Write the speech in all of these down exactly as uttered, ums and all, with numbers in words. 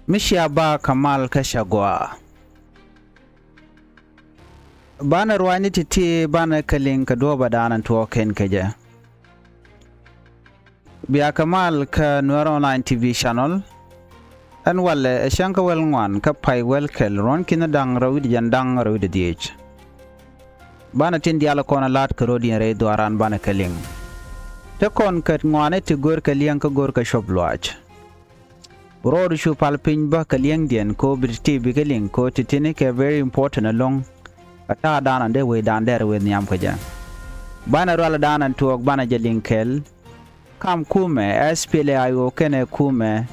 Mi cia ba kä mal kä ca gɔaa. Banɛ ruacni ti̱ti̱ banɛ kɛ liŋ kɛ duɔ̱ɔ̱p ɛ da̱a̱n ɛn tuɔɔk kɛn kɛ jɛ. Bia kɛ mal kä Nuɛr Online T V channel. Ɛn walɛ ɛ cäŋ kä wäl ŋuan kä pay wäl kɛl ruɔ̱n ki̱n da̱ŋ rɛw wi̱cdɛ jɛn da̱ŋ rɛw wi̱cdɛ dhieec. Banɛ tin diaal kɔn a la̱t kɛ ro̱diɛn rɛy dhuaaran banɛ kɛ liŋ. Te kɔn kɛ ŋuani ti go̱o̱r kɛ liɛŋ kä go̱o̱r kɛ cuɔp luaac. Rɔɔdu cu pal piny bä kɛ liɛŋdiɛn ko bi ti bi kɛ liŋ ko ti tini kɛ very important ɛlɔ̱ŋ. Ɛ ta̱a̱ da̱a̱n an dee wecdan dɛr wee nhiam kä jɛ. Banɛ rual da̱a̱n an tuɔɔk banɛ jɛ liŋ kɛl. Kam kumɛ S P L A I O kɛnɛ kumɛ,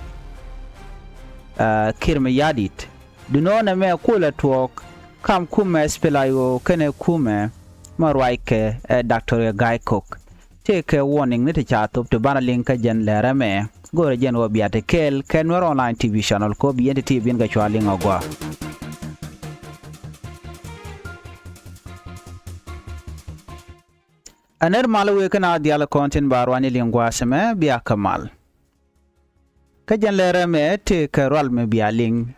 ɛ, Kiir Mayardit. Dunɔɔnɛ mɛ kulɛ tuɔɔk kam kumɛ S P L A I O kɛnɛ kumɛ mɛ ruackɛ ɛ Doctor Gai Kok. Tëëkɛ warning ni ti ca thop ti banɛ liŋ kä jɛn lɛrɛ mɛ. Go̱rɛ jɛn wä bia ti kɛɛl kɛ Nuɛr Online T V channel ko bi yɛn ti ti bin kɛ cua liŋ agua. Ɛ ner mal wee kä na dial kɔn tin ba ruany liŋ gua̱a̱th mɛ bia kä mal. Kä jɛn lɛrɛ mɛ tëëkɛ rual mɛ bia liŋ.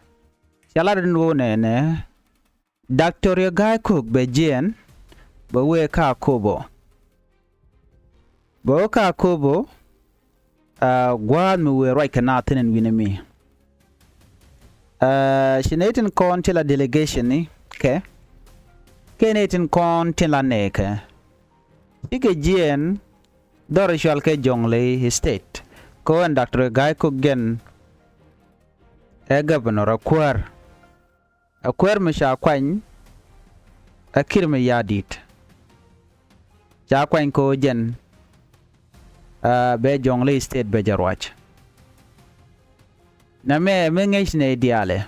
Ca lat in wä nɛnɛ. Doctor Gai Kok bɛ jiɛn bɛ wee kä Akobo. Bɛ wee kä Akobo, aa, gua̱a̱th mi wee ruac kɛ naath thi̱n ɛn wi̱nɛ mi. Aa, ci nɛy tin kɔn ti la delegation ni kɛ kɛ nɛy tin kɔn tin la nɛɛkɛ. Cikɛ jiɛn dhɔr cual kɛ Jonglei State kɛ ɣöö ɛn Doctor Gai Kok jɛn ɛ governor ɛ kuäär. Ɛ kuäär mi ca kuany ɛ Kiir Mayardit. Ca kuany kɛ ɣöö jɛn, aa, bɛ Jonglei State bɛ jɛ ruac. Nɛmɛ mi ŋäc nɛy diaalɛ.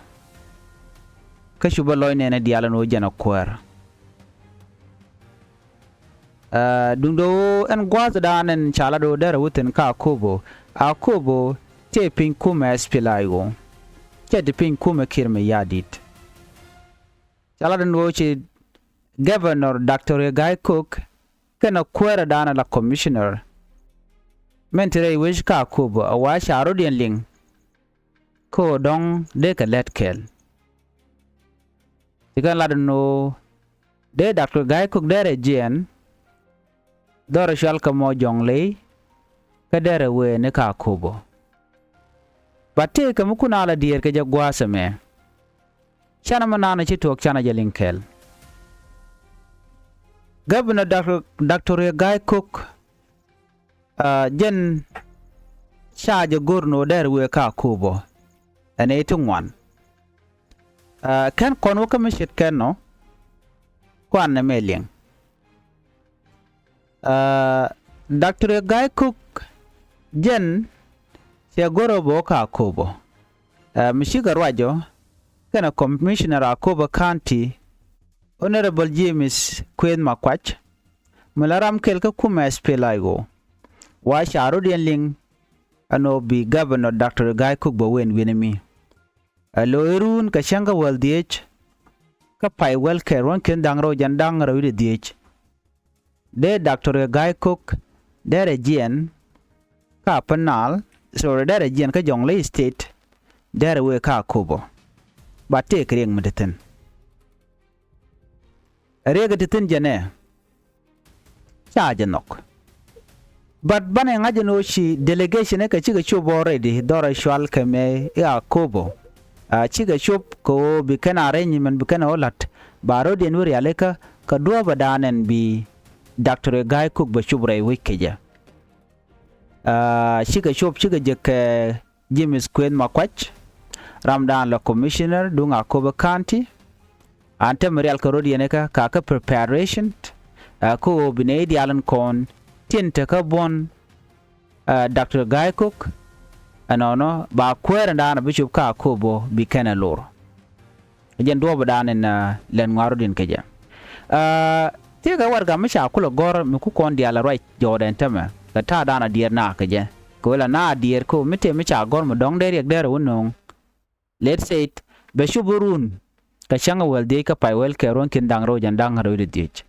Kä cupä lɔc nɛnɛ diaalɛ ni ɣöö jɛn ɛ kuäär. Aa, duundɛ ɣöö ɛn gua̱a̱th dan ɛn ca lat ɣöö derɛ wä thi̱n kä Akobo. Akobo tëë piny kumɛ S P L A I O. Cɛ ti piny kumɛ Kiir Mayardit. Ca lat ɛn ɣöö ci Governor Doctor Gai Kok kɛnɛ kuäärä dan la commissioner. Min ti rɛy wec kä Akobo a wa ca rɔ̱diɛn liŋ. Kä ɣöö dɔ̱ŋ dee kɛ lät kɛl. Ti kɛn lat ɛn ɣöö dee Doctor Gai Kok derɛ jiɛn dhɔr cual kɛ mɔ Jonglei kä derɛ wee ni kä Akobo. Ba tëëkɛ mi kun a la diɛɛr kɛ jɛ gua̱a̱th ɛmɛ. Canɛ mi naan ci tuɔɔk canɛ jɛ liŋ kɛl. Governor Doctor, Doctor Gai Kok, aa, jɛn ca jɛ go̱r ni ɣöö derɛ wee kä Akobo. Ɛn ɛ ti ŋuan. Aa, kɛn kɔn wä kä mi ce̱tkɛ nɔ kuan nɛmɛ liŋ. Aa, Doctor Gai Kok jɛn cɛ go̱r ɣöö bɛ wä kä Akobo. Aa, mi cikɛ ruac ɔ kɛnɛ commissioner Akobo County, Honorable James Kueth Makuac, mi la ram kɛl kä kumɛ S P L A I O. Wa ca rɔ̱diɛn liŋ ɛn ɣöö bi Governor Doctor Gai Kok bɛ wee ɛn wi̱ni mi. Ɛ lo̱o̱ iruun kɛ cäŋ kä wäl dhieec kä pay wäl kɛ ruɔ̱n ki̱n da̱ŋ rɛw jɛn da̱ŋ rɛw wi̱cdɛ dhieec. Dee Doctor Gai Kok derɛ jiɛn kä Upper Nile, sorry, derɛ jiɛn kä Jonglei State, derɛ wee kä Akobo. Ba tëëkɛ riɛk mi te thi̱n. Riɛk ti thi̱n jɛnɛ ca jɛ nhɔk. But banɛ ŋa̱c ɛn ɣöö ci delegation ɛ kɛ cikɛ cop already dhɔrɛ cual kɛ mɛ i̱ Akobo. Aa, cikɛ cop kɛ ɣöö bi kɛn arrangement bi kɛn ɛ ɣöö la̱t ba ro̱diɛn wi̱i̱ rialikä kɛ duɔ̱ɔ̱pɛ daanɛn bi Doctor Gai Kok bɛ cop rɛy wec kɛ jɛ. Aa, cikɛ cop cikɛ jek kɛ James Kueth Makuac, ramdan la commissioner duŋ Akobo County. An te mi rial kɛ ro̱diɛn ikä ka kä preparation, aa, kä ɣöö bi nɛy diaal in kɔn tin te kä buɔ̱n, aa, Doctor Gai Kok, ɛnɔnɔ ba kuäär in daanɔ bi cop kä Akobo bi kɛn ɛ lor. Jɛn duɔ̱ɔ̱pdan in, aa, lɛn ŋuarudiɛn kɛ jɛ. Aa, tëëkɛ warɛga mi ca kulɛ gɔ̱r mi ku kɔn diaal a ruac jɔɔdɛn tämɛ kɛ ta̱a̱dan a diɛɛr na kɛ jɛ. Kɛ wël a na a diɛɛr kä mi tëë mi ca gɔ̱r mi dɔ̱ŋ dee riɛk dee rɛ wä nööŋ. Let's say bɛ cop run kɛ cäŋ a wäl dhiec kä pay wäl kɛ ruɔ̱n ki̱n da̱ŋ rɛw jɛn da̱ŋ rɛw wi̱cdɛ dhiec.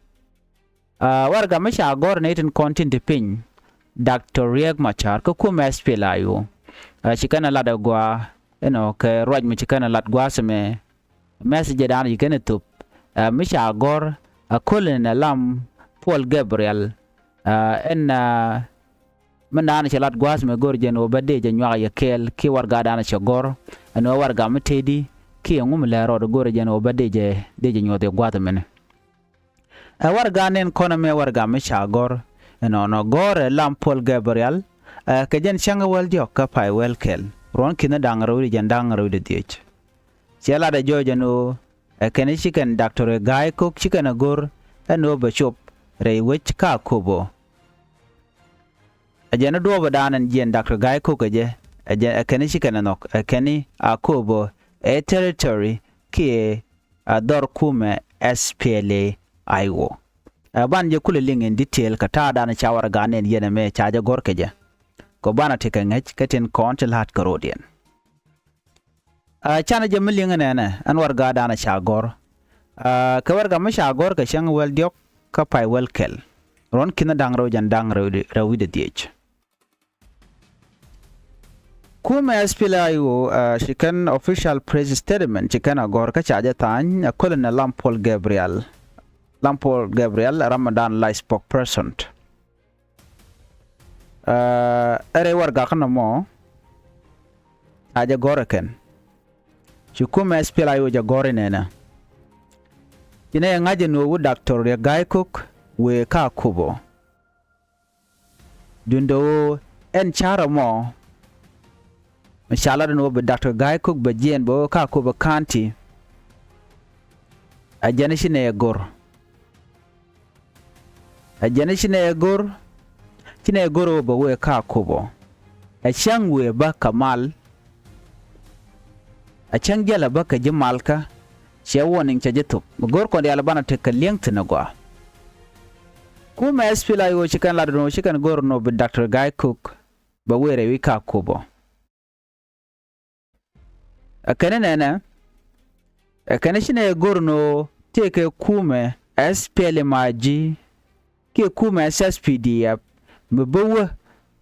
Aa, warɛga mi ca gɔ̱r nɛy tin kɔn tin te piny Doctor Riek Machar kä kumɛ S P L A I O. Aa, ci kɛn a lat a gɔaa ɛnɔ kɛ ruac mi ci kɛn ɛ lat gua̱a̱th ɛmɛ. Message dan ci kɛn ɛ thop, ɛ, mi ca gɔ̱r, ɛ, kolin ɛ lam Paul Gabriel, ɛ, ɛn, ɛ, min dan cɛ lat gua̱a̱th ɛmɛ go̱r jɛn ɣöö bä dee jɛ nyuak yɛ kɛɛl kiɛ warɛga dan cɛ gɔ̱r, ɛn ɣöö warɛga mi tëëdi kiɛ ŋu mi lɛ rɔɔd go̱r jɛn ɣöö bä dee jɛ, dee jɛ nyuɔth yɛ gua̱a̱th ɛmɛni. Ɛ warɛga nɛn kɔn ɛmɛ warɛga mi ca gɔ̱r, ɛnɔnɔ gɔ̱r ɛ lam Paul Gabriel, ɛ, kɛ jɛn cäŋ wäl diɔ̱k kä pay wäl kɛl, ruɔ̱n ki̱n da̱ŋ rɛw di jɛn da̱ŋ rɛw di dhiec. Cɛ lat ɛ jɔɔc ɛn ɣöö ɛ kɛn ci kɛn Doctor Gai Kok ci kɛn ɛ go̱r ɛn ɣöö bɛ cop rɛy wec kä Akobo. Ɛ jɛn duɔ̱ɔ̱p ɛ da̱a̱n ɛn jiɛn Doctor Gai Kok ɛ jɛ, ɛ jɛ ɛ kɛn ci kɛn ɛ nhɔk, ɛ kɛn Akobo ɛ territory kiɛ a dhɔr kumɛ S P L A I O. Ɛ ban jɛ kulɛ liŋ in detail kɛ ta̱a̱ dan ca warɛga nɛn yɛn ɛmɛ ca jɛ gɔ̱r kɛ jɛ. Kɛ banɛ tekɛ ŋäc kä tin kɔn ti la̱t kɛ rɔɔdiɛn. Ɛ canɛ jɛ mi liŋ nɛnɛ ɛn warɛga dan ca gɔ̱r. Ɛ kɛ warɛga mi ca gɔ̱r kɛ cäŋ wäl diɔ̱k kä pay wäl kɛl, ruɔ̱n ki̱n da̱ŋ rɛw jɛn da̱ŋ rɛw di, rɛw wi̱cdɛ dhiec. Kumɛ S P L A I O, ɛ, ci kɛn official press statement ci kɛn a gɔ̱r kä ca jɛ tha̱a̱ny, ɛ, kolin ɛ lam Paul Gabriel. Lam Paul Gabriel ɛ ram mi dan la spokesperson. Ɛ rɛy warɛga kä nɔmɔ ca jɛ gɔ̱r ɛ kɛn. Ci kumɛ S P L A I O jɛ gɔ̱r inɛnɛ. Ci nɛ ŋa̱c ɛn ɣöö wut Doctor Riek Gai Kok wëë kä Akobo. Duundɛ ɣöö ɛn ca̱rä mɔ mi ca lat ɛn ɣöö bi Doctor Gai Kok bɛ jiɛɛn bɛ wee kä Akobo County. Ɛ jɛn ci nɛ ɛ go̱r. Ɛ jɛn ci nɛ ɛ go̱r. Ci nɛ ɛ go̱r ɣöö bɛ wee kä Akobo. Ɛ cäŋ wëë bä kɛ mal. Ɛ cäŋ jälä bä kɛ ji̱ malkä. Cɛ warning cɛ jɛ thop. Mi go̱r kɔn diaal banɛ tekɛ li̱eŋ thi̱n ɛ gɔaa. Kumɛ S P L A I O ci kɛn lat ɛn ɣöö ci kɛn go̱r ɛn ɣöö bi Doctor Gai Kok bɛ wee rɛy wi̱c kä Akobo. Ɛ kɛn inɛnɛ, ɛ kɛn ci nɛ go̱r ɛn ɣöö tëëkɛ kumɛ S P L M I G kiɛ kumɛ S S P D F mi bä wä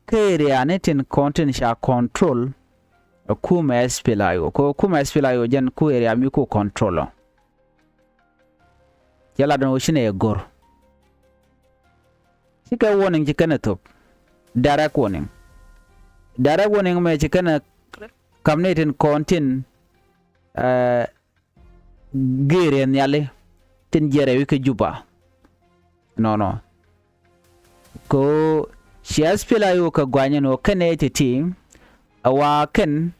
kä area ni tin kɔn tin ca control. Ɛ kumɛ S P L A I O, kɛ kumɛ S P L A I O jɛn ku area mi ku control ɔ. Cɛ lat ɛn ɣöö ci nɛ go̱r. Cikɛ warning ci kɛn ɛ thop. Direct warning. Direct warning mɛ ci kɛn ɛ ka̱m ni tin kɔn tin, ɛ, geer yɛ nhiali tin jiɛrɛ wi̱i̱ kä Juba. Nɔnɔ. Kɛ ɣöö ci S P L A I O kɛ guany ɛn ɣöö kɛn ɛ ti̱ti̱, ɛ wa kɛn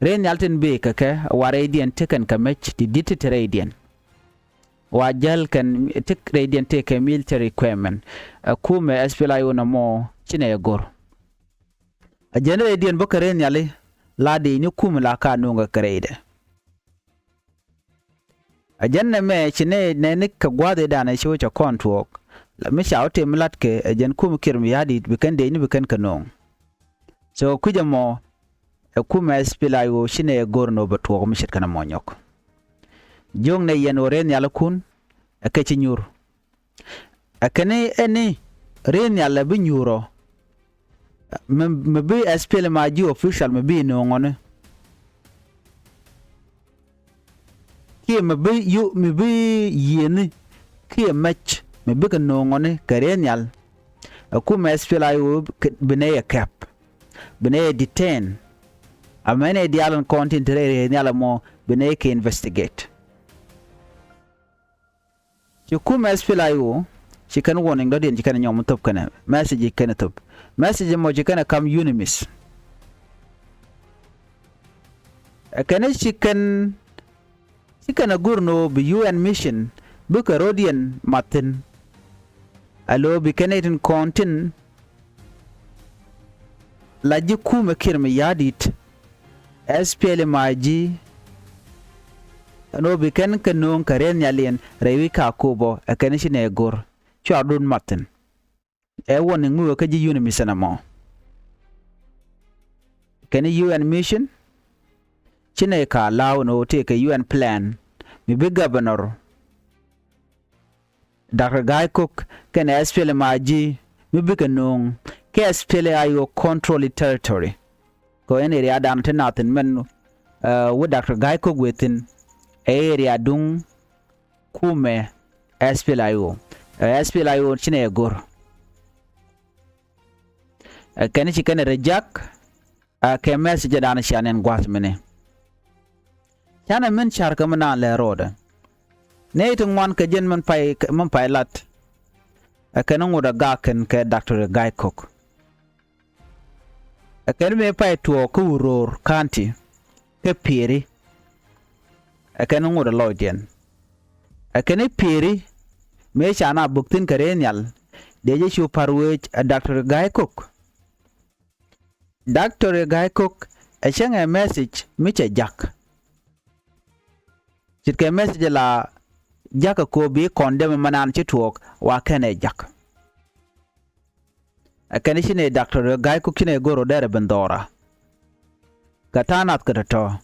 rɛy nhial tin bëë kɛ kɛ, ɛ wa rɛydiɛn ti kɛn kɛ mec ti di̱t ti te rɛydiɛn. Wa jäl kɛn ti rɛydiɛn tëëkɛ military equipment. Ɛ kumɛ S P L A I O nɔmɔ ci nɛ go̱r. Ɛ jɛn rɛydiɛn bä kɛ rɛy nhiali la dee ni kumɛ la ka nuŋ kɛ rɛydɛ. Ɛ jɛn nɛmɛ ci nɛ nɛni kɛ gua̱a̱th ëëdan ɛ ci wä cɛ kɔn tuɔɔk. La mi ca wä tëë mi la̱tkɛ ɛ jɛn kumɛ Kiir mi ya̱a̱ di̱i̱t bi kɛn dee ni bi kɛn kɛ nuŋ. So kui̱c ɛmɔ ɛ kumɛ S P L A I O ci nɛ go̱r ɛn ɣöö bɛ tuɔɔk mi ce̱tkɛ nɔmɔ nyɔk. Jiöknɛ yɛn ɣöö rɛy nhialikun ɛ kɛ ci nyuur. Ɛ kɛn ɛni rɛy nhial ɛ bi nyuur ɔ. Mi, mi bi S P L M I G official mi bi nööŋɔni. Kiɛ mi bi yu, mi bi yiëëni kiɛ mec mi bikɛ nööŋɔni kɛ rɛy nhial. Ɛ kumɛ S P L A I O bi nɛ yɛ kɛp. Bi nɛ yɛ detain. Amɛn ɛ diaal in kɔn tin te rɛy rɛy nhial ɛmɔ bi nɛ yɛ kɛ investigate. Ci kumɛ S P L A I O ci kɛn warning dɔ̱diɛn ci kɛn nyɔm thop kɛnɛ message ci kɛn thop. Message mɔ ci kɛn kam UNMISS. Ɛ kɛn ci kɛn ci kɛn a go̱r ni ɣöö bi U N mission bikɛ rɔ̱diɛn mathin. Alo bi kɛn itin kɔn tin la ji̱ kumɛ Kiir mi ya̱a̱ di̱t S P L M I G. Ɛn ɣöö bi kɛn kɛ nööŋ kɛ rɛy nhialiɛn rɛy wi̱c ka Akobo ɛ kɛn ci nɛ go̱r cuarɛ dun mathin. Ɛ warning mi wee kä ji̱ UNMISS ɛn ɛmɔ. Kɛn U N mission ci nɛ ka la̱w ɛn ɣöö tëëkɛ U N plan mi bi governor Doctor Gai Kok kɛnɛ S P L M I G mi bikɛ nööŋ kɛ S P L A I O control territory. Kɛ ɣöö ɛn area dan ti nathin mɛn Ɛ wä Doctor Gai Kok wëë thi̱n ɛ area duŋ kumɛ S P L A I O. Ɛ S P L A I O ci nɛ ɛ go̱r. Ɛ kɛn ci kɛn ɛ reject. Ɛ kɛ message dan cia nɛn gua̱th mini. Canɛ min car kɛ mi naan lɛ ro̱o̱dɛ. Nɛy ti ŋuan kɛ jɛn min pay min pay lat. Ɛ kɛn ŋut ɛ gak kɛn kɛ Doctor Gai Kok. Ɛ kɛn mëë pay tuɔɔk kä Uror County kä Pieri. Ɛ kɛn ŋot ɛ lɔcdiɛn. Ɛ kɛn i̱ Pieri mëë ca na buk thi̱n kɛ rɛy nhial. Dee jɛ cu pa̱r wec ɛ Doctor Gai Kok. Doctor Gai Kok ɛ cäŋ ɛ message mi cɛ jak. Ce̱tkɛ message la jak ɛ ko̱o̱p bi kɔn dee mɛ mɛ naan ci tuɔɔk wa kɛn ɛ jak. Ɛ kɛn ci nɛ Doctor Gai Kok ci nɛ go̱r ɔ derɛ ben dhɔra. Kɛ ta̱a̱ nath kɛ tɔ̱tɔ̱.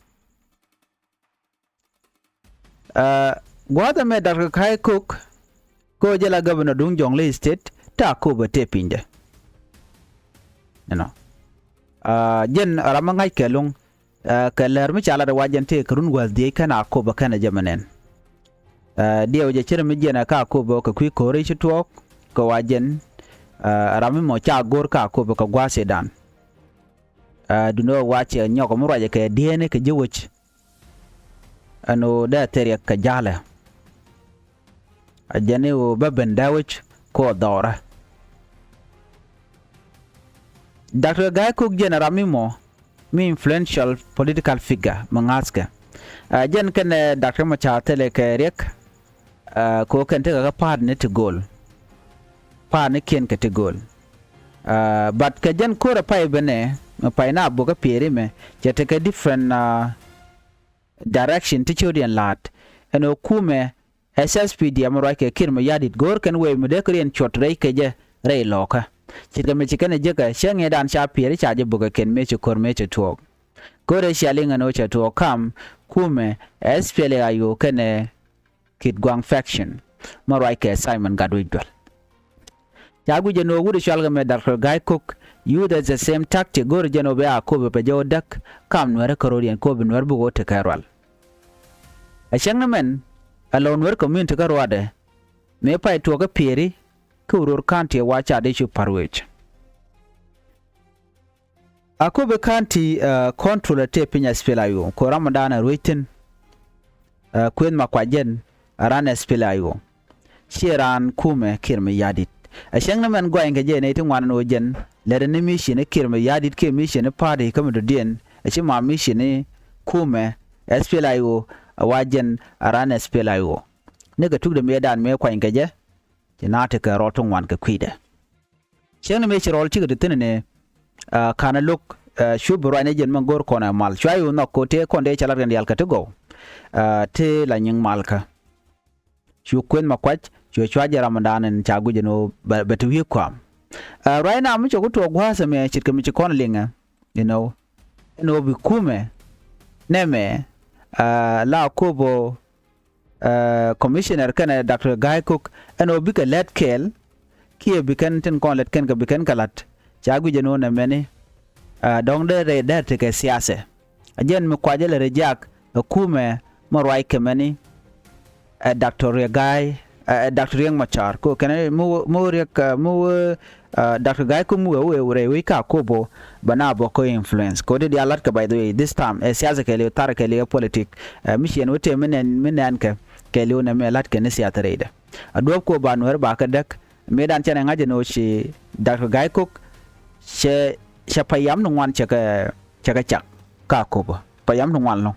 Ɛ gua̱a̱th ɛmɛ Doctor Gai Kok ko jɛ la governor duŋ Jonglei State ta̱a̱ Akobo tëë pinydɛ. Ɛnɔ. Ɛ jɛn ram mi ŋa̱c kɛ luŋ. Ɛ kɛ lɛr mi ca lat ɛ wa jɛn tëë kɛ run wäl dhiec kɛn Akobo kɛn ɛ jɛ mɛ nɛn. Ɛ diɛw jɛ cir mi jiɛn ɛ ka Akobo kɛ kui̱ ko̱ri ci tuɔɔk kɛ wa jɛn. Ɛ ram mi mɔ ca go̱r ka Akobo kɛ gua̱a̱th ëëdan. Ɛ duundɛ wa ciɛ nyɔk mi ruacɛ kɛ diɛɛni kɛ ji̱ wec. Ɛn ɣöö dee thil riɛk kɛ ja̱lɛ. A jɛn i̱ ɣöö bä ben dee wec kɛ ɣöö dhɔrä. Doctor Gai Kok jɛn ram mi mɔ mi influential political figure mi ŋa̱thkɛ. Ɛ jɛn kɛnɛ Doctor Machar thilɛ kɛ riɛk. Ɛ kɛ ɣöö kɛn tekɛ kä pa̱a̱t ni ti gööl. Pa̱a̱t ni kiɛn kɛ ti gööl. Ɛ but kɛ jɛn ko̱rɛ pay benɛ mi pay na bukä Pieri mɛ cɛ tekɛ different ɛ direction ti cio̱diɛn la̱a̱t. Ɛn ɣöö kumɛ S S P D F mi ruac kɛ Kiir Mayardit go̱o̱r kɛn wee mi dee kɛ riɛn cuɔt rɛy kɛ jɛ rɛy lɔɔkä. Ce̱tkɛ mi ci kɛn ɛ jekɛ cä ŋi̱i̱cdan ca Pieri ca jɛ bukɛ kɛn mëë ci ko̱r mëë cɛ tuɔɔk. Ko̱rɛ cia liŋ ɛn ɣöö cɛ tuɔɔk kam kumɛ S P L A I O kɛnɛ Kitgwang faction mi ruac kɛ Simon Gatwec Dual. Ca guic ɛn ɣöö wut ɛ cual kɛ mɛ Doctor Gai Kok use the same tactic go̱o̱r jɛn ɣöö bɛ Akobo pɛ jɛ ɣöö däk kam Nuɛrä kärɔ̱diɛn kɛ ɣöö bi Nuɛr buk ɣöö tekɛ rual. Ɛ cäŋ ni mɛn ɛ lɔ Nuɛr community kä ruaadɛ mëë pay tuɔɔk kä Pieri kä Uror County ɛ wa ca dee cu pa̱r wec. Akobo County ɛ control ɛ tëë piny S P L A I O kɛ ɣöö ram mi da̱a̱n ɛ ruec thi̱n. Ɛ kuëth ma kuac jɛn ɛ ran S P L A I O. Ciɛ raan kumɛ Kiir Mayardit. Ɛ cäŋ ni mɛn gɔany kɛ jɛ nɛy ti ŋuan ɛn ɣöö jɛn lɛr ni mission i̱ Kiir Mayardit kiɛ mission i̱ party kä mi dɔ̱diɛn ɛ ci ma mission i̱ kumɛ S P L A I O ɛ wa jɛn ɛ ran S P L A I O. Nikɛ tukdɛ mëëdan mëë kuany kɛ jɛ ci na tekɛ rɔɔl ti ŋuan kɛ kui̱dɛ. Cäŋ ni mëë ci rɔɔl cikɛ ti thi̱n ni ɛ ka̱n ɛ lo̱k ɛ cu bi ruacni jɛn mi go̱o̱r kɔn ɛ mal cua yo̱o̱ nhɔk ko̱ tëë kɔn dee cɛ lat kɛn diaal kɛ ti gɔw. Ɛ tëë la nyiŋ malkä. Cu kuëth ma kuac cu cua jɛ ramdan in ca guic ɛn ɣöö bɛ ti wi̱i̱ kua̱a̱m. Ɛ ruacna mi cɛ ku tuɔɔk gua̱a̱th ɛmɛ ce̱tkɛ mi ci kɔn liŋɛ. You know ɛn ɣöö bi kumɛ nɛmɛ ɛ la Akobo ɛ commissioner kɛnɛ Doctor Gai Kok ɛn ɣöö bikɛ lät kɛɛl kiɛ bi kɛn tin kɔn lät kɛn kɛ bi kɛn kɛ la̱t. Ca guic ɛn ɣöö nɛmɛni ɛ dɔ̱ŋ dee rɛy dee tekɛ siasɛ. Ɛ jɛn mi kuacä lɛ rɛ jak ɛ kumɛ mi ruac kɛ mɛni ɛ Doctor Riek Gai ɛ Doctor Riek Machar ko kɛn mi wä mi wä Riek ɛ mi wä ɛ Doctor Gai Kok mi wee wee rɛy wec ka Akobo bɛ na bɔ kä influence ko ti diaal la̱t kɛ by the way this time ɛ siasa kɛɛliw thar kɛɛliw ɛ politik ɛ mi ciɛn wä tëë mi nɛn mi nɛn kɛ kɛɛliw nɛ mi ɛ la̱t kɛ ni siasa rɛydɛ. A duɔ̱ɔ̱p ko ba Nuɛr ba kɛ däk mëëdan cɛn ɛ ŋa̱c ɛn ɣöö ci Doctor Gai Kok cɛ cɛ payam ni ŋuan cɛ kɛ cɛ kɛ cak ka Akobo payam ni ŋuan lɔ̱ŋ.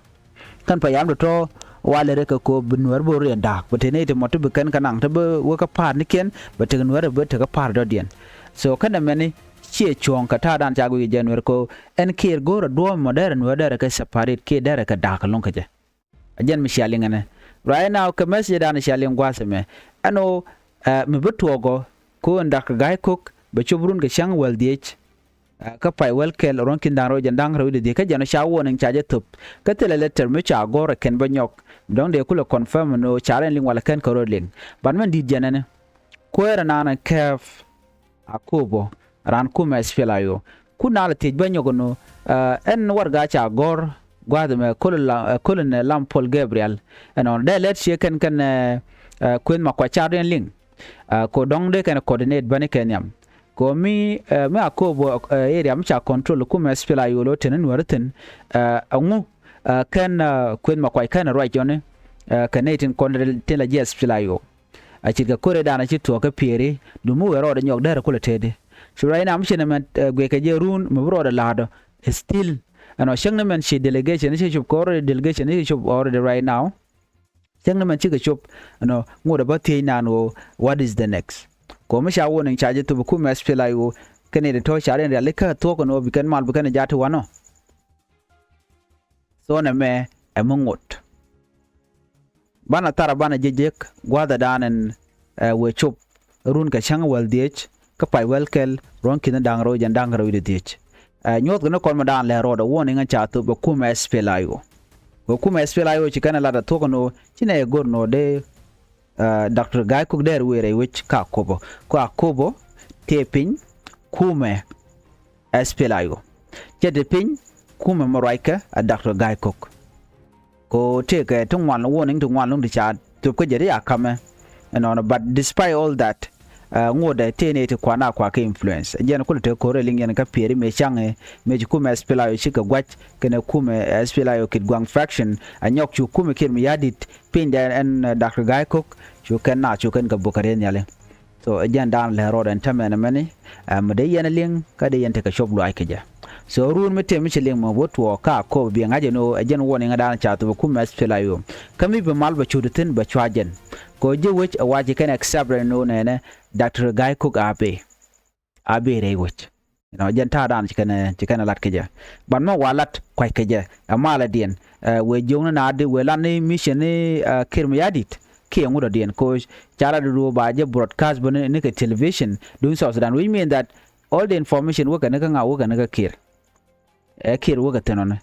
Kɛn payam ti tɔ̱ walɛ rɛ kɛ ko̱o̱p bi Nuɛr bi rɔ riɛn da̱a̱k bi te nɛy ti mɔ ti bi kɛn kɛ naŋ ti bi wek kɛ pa̱a̱r ni kiɛn bɛ tek Nuɛr bi tek kɛ pa̱a̱r dɔ̱diɛn. So kɛn ɛmɛni ciɛ cuɔ̱ɔ̱ŋ kɛ ta̱a̱dan ca guic jɛ Nuɛr ko̱o̱p ɛn Kiir go̱o̱r ɛ duɔ̱ɔ̱p mɔ derɛ Nuɛr derɛ kɛ separate Kiir derɛ kɛ da̱a̱k ɛlɔ̱ŋ kɛ jɛ. Ɛ jɛn mi cia liŋ ɛnɛ right now kɛ message dan cia liŋ gua̱a̱th ɛmɛ ɛn ɣöö ɛ mi bi tuɔɔk ɔ ko̱o̱n Doctor Gai Kok bɛ cop run kɛ cäŋ wäl dhiec. Ɛ kä pay wäl kɛl ruɔ̱n ki̱n da̱ŋ rɛw jɛn da̱ŋ rɛw i̱ dee dhiec kä jɛn ɔ ca warning ca jɛ thöp kä thilɛ letter mi ca gɔ̱r ɛ kɛn bä nyɔk. Mi dɔ̱ŋ dee kulɛ confirm ni ɣöö ca rɛn liŋ walɛ kɛn kɛ ro̱d liŋ. But mɛn di̱t jɛn ɛnɛ kuäärɛ naan ɛ kɛɛp Akobo raan kumɛ S P L A I O. Kun naalɛ thiec bä nyɔk ɛn ɣöö ɛ ɛn warɛga ca gɔ̱r gua̱a̱th ɛmɛ Colonel Lam, ɛ, Colonel Lam Paul Gabriel. Ɛnɔ dee lɛt ciɛ kɛn kɛn, ɛ, ɛ, Kueth Makuac car diɛn liŋ. Ɛ, ko dɔ̱ŋ dee kɛn coordinate bäni kɛ nhiam. Ko mi, ɛ, mi Akobo, ɛ, area mi ca control kumɛ S P L A I O lo teni Nuäri thi̱n. Ɛ, ɛŋu, ɛ, kɛn, ɛ, Kueth Makuac kɛn ruac jɔni, ɛ, kɛ nɛy tin kɔn tin la ji̱ S P L A I O. A ce̱tkɛ ko̱r ëëdan a ci thuɔ̱k kä Pieri, duŋ mi wëë rɔɔdɛ nyɔk dɛr kulɛ tëëdi. Ci ruac na mi ci nɛ mɛn, ɛ, guic kɛ jɛ run mi bi rɔɔdɛ la̱a̱dɔ. Still, ɛnɔ cäŋ ni mɛn ci delegation ci cop kɛ already, delegation ci cop already right now. Cäŋ ni mɛn cikɛ cop, ɛnɔ ŋot ɛ bä thiec naan ɣöö what is the next? Kɔ mi ca warning ca jɛ thop ɛ kumɛ S P L A I O, kɛn ëë tɔ̱ ca riɛn riali kä thuɔ̱k ɛnɔ bi kɛn mal bi kɛn jaat ti wanɔ. So nɛmɛ ɛ mi ŋot. Banɛ thar banɛ jek jek gua̱a̱thɛ dan ɛn, ɛ, wëë cop run kɛ cäŋ wäl dhiec kä pay wäl kɛl ruɔ̱n ki̱n da̱ŋ rɛw jɛn da̱ŋ rɛw wi̱cdɛ dhiec. Ɛ, nyuɔ̱thkɛ ni kɔn mi dan lɛ rɔɔdɛ warning ɛn ca thop ɛ kumɛ S P L A I O. Kɛ kumɛ S P L A I O ci kɛn ɛ lat ɛ thuɔ̱k ɛn ɣöö ci nɛ ɛ go̱r ɛn ɣöö dee, ɛ, Doctor Gai Kok dee rɛ wëë rɛy wec kä Akobo. Kä Akobo tëë piny kumɛ S P L A I O. Cɛ te piny kumɛ mi ruackɛ ɛ Doctor Gai Kok. Ko tëëkɛ ti ŋuan, warning ti ŋuan lɔ̱ŋ ti ca thop kä jɛ ti ca kamɛ. Ɛnɔnɔ, but despite all that, ɛ, ŋotdɛ tëë nɛy ti kuan a kua kɛ influence. Jɛn kulɛ te ko̱r ɛ liŋ yɛn kä Pieri mëë caŋɛ, mëë ci kumɛ S P L A I O cikɛ gua̱c kɛnɛ kumɛ S P L A I O Kitgwang faction. Ɛ nyɔk cu kumɛ Kiir Mayardit pinydɛ ɛn, ɛ, Doctor Gai Kok cu kɛn na cu kɛn kɛ bok kɛ rɛy nhiali. So ɛ jɛn dan lɛ rɔɔdɛ ɛn täämɛ nɛmɛni, ɛ, mi dee yɛn liŋ kä dee yɛn tekɛ cop luaac kɛ jɛ. So run mi tëë mi ci liŋ mɔ wä tuɔɔk kä Akobo bi ŋa̱c ɛn ɣöö ɛ jɛn warning dan ca thop ɛ kumɛ S P L A I O. Kä mi bi mal bɛ cut thi̱n bɛ cua jɛn. Kɛ ɣöö ji̱ wec ɛ wa ci kɛn accept ɛn ɣöö nɛnɛ Doctor Gai Kok a bëë, a bëë rɛy wec. Ɛnɔ jɛn ta̱a̱ dan ci kɛn, ci kɛn lat kɛ jɛ. Ban mɔ wa lat kuac kɛ jɛ ɛ malɛ diɛn, ɛ, wëë jiökni na di wëë lat ni mission ni, ɛ, Kiir Mayardit kiɛ ŋut ɔ diɛn. Ko ca lat di duɔ ba jɛ broadcast bä ni, ni kɛ television duŋ South Sudan, which mean that all the information wä kɛ ni kä ŋa, wä kɛ ni kä Kiir. Ɛ Kiir wä kɛ thi̱n ɔni.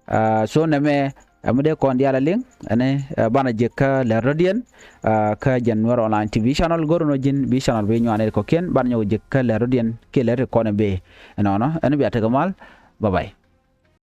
Ɛ, so nɛmɛ ɛ mi dee kɔn diaal a liŋ ɛni, ɛ, banɛ jek kä lɛr rɔ̱diɛn, ɛ, kä jɛn Nuer Online T V channel. Go̱r ɛn ɣöö ji̱n bi channel bi nyuan ɛ kɔ̱kiɛn, banɛ nyɔk jek kä lɛr rɔ̱diɛn kiɛ lɛr ti kɔn ɛ bëë. Ɛnɔnɔ ɛni bia tekɛ mal. Bye bye.